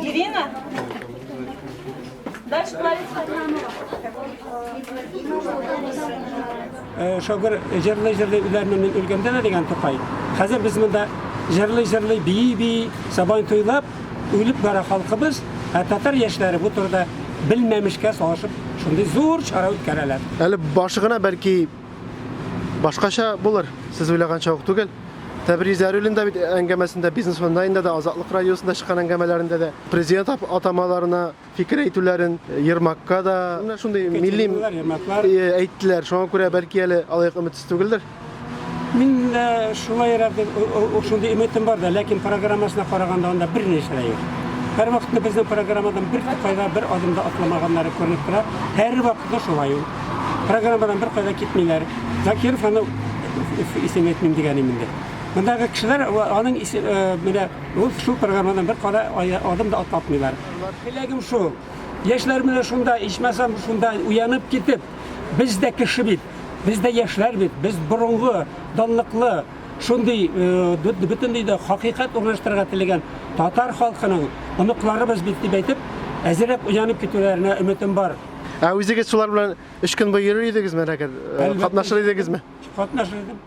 Ирина? Дальше Лариса. Э, шагыйрь җырлый-җырлый үләрмен мин үлгәндә дә дигән Тукай. Хәзер без монда җырлый-җырлый, бии-бии, сабан туйлап үлеп бара халкыбыз, ә татар яшьләре бу турыда белмәмешкә салышып шундый зур чара үткәрәләр. Әле башы гына бәлки башкача булыр, сез уйлаганча ук түгел. Тәбриз Яруллин да бит әңгәмәсендә Бизнес онлайнда да, Азатлык радиосында чыккан әңгәмәләрендә дә президент атамаларына фикер әйтүләрен Ермакка да менә шундый милли әйттеләр. Шуңа күрә бәлки әле алай ук өметсез түгелдер. Мин дә шулайрак дип шундый өметем бар да, ләкин программасына караганда анда бер нәрсә дә юк. Һәрвакытны безнең программадан бер кайда бер адым да атламаганнары күренеп тора. Һәрвакытны шулай ул. Программадан бер кайда китмиләр. Закиров аны исем әйтмим дигән инде. Мондагы кешеләр аның менә ул шул программадан бер кара адым да атлатмыйлар. Теләгем шул. Яшьләр менә шунда, ичмасам шунда уянып китеп, без дә кеше бит, без дә яшьләр бит, без борынгы, данлыклы, шундый бөтен дөньяда хакыйкать урнаштырырга теләгән татар халкының оныкларыбыз бит дип әйтеп, әзерәк уянып китүләренә өметем бар. Ә үзегез шулар белән өч көн буе йөрер идегезме, әгәр катнашыр идегезме? Катнашыр идем.